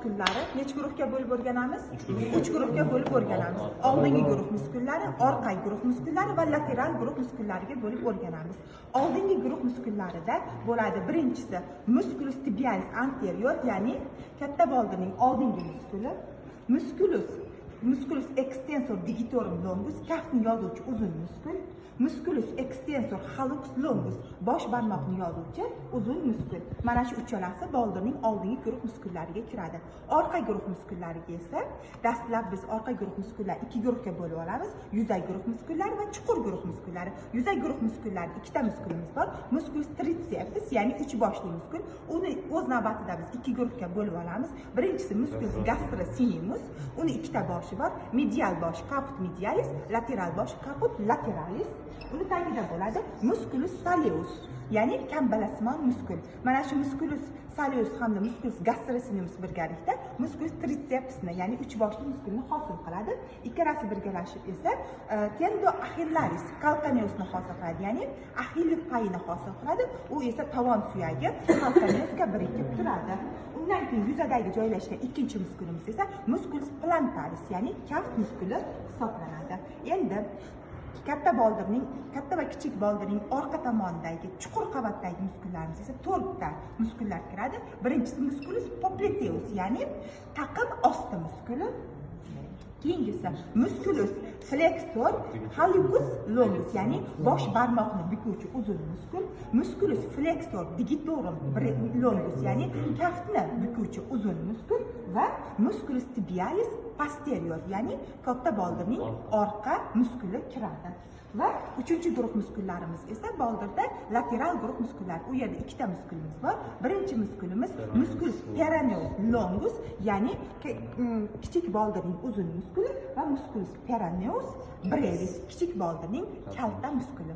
Muskullari necha guruhga bo'lib o'rganamiz? Uch guruhga bo'lib o'rganamiz. Oldingi guruh muskullari, orqa guruh muskullari va lateral guruh muskullariga bo'lib o'rganamiz. Oldingi guruh muskullarida bo'ladi birinchisi musculus tibialis anterior, ya'ni katta boldirning oldingi muskuli, musculus extensor digitorum longus, kaftni yozuvchi uzun muskul, musculus extensor hallux longus, bosh barmoqni yozuvchi uzun muskul. Mana shu uchalasi boldirning oldingi guruh muskullariga kiradi. Orqa guruh muskullariga esa dastlab biz orqa guruh muskullar ikki guruhga bo'lib olamiz: yuzak guruh muskullari va chuqur guruh muskullari. Yuzak guruh muskullari ikkita muskulimiz bor: musculus triceps, ya'ni uch boshli muskul. Uni o'z navbatida biz ikki guruhga bo'lib olamiz. Birinchisi musculus gastrocnemius, uni ikkita boshi bor: medial bosh caput medialis, lateral bosh caput lateralis. Uni tagida bo'ladi musculus soleus, ya'ni kambalasimon muskul. Mana shu musculus soleus hamda musculus gastrocnemius birgalikda musculus tricepsni, ya'ni uch boshli muskulni hosil qiladi. Ikkalasi birgalashib esa tendo axillaris calcaneusni hosil qiladi, ya'ni Axill payini hosil qiladi. U esa tovon suyagi calcaneusga birikib turadi. Undan keyin yuzadagi joylashgan ikkinchi muskulimiz esa musculus plantaris, ya'ni kaft muskuli hisoblanadi. Endi katta boldirning, katta va kichik boldirning orqa tomonidagi chuqur qavatdagi muskullarimiz esa to'rtta muskullar kiradi. Birinchisi musculus popliteus, ya'ni taqim osti muskuli. Keyingisi musculus flexor hallucis longus, ya'ni bosh barmoqni bukuvchi uzun muskul, musculus flexor digitorum longus, ya'ni kaftni bukuvchi uzun muskul va musculus tibialis posterior, ya'ni katta boldirning orqa muskuli kiradi. Va uchinchi guruh muskullarimiz esa boldirda lateral guruh muskullari. U yerda ikkita muskulimiz bor. Birinchi muskulimiz musculus peroneus longus, ya'ni kichik boldirning uzun muskuli va musculus peroneus brevis, kichik boldirning kalta muskuli.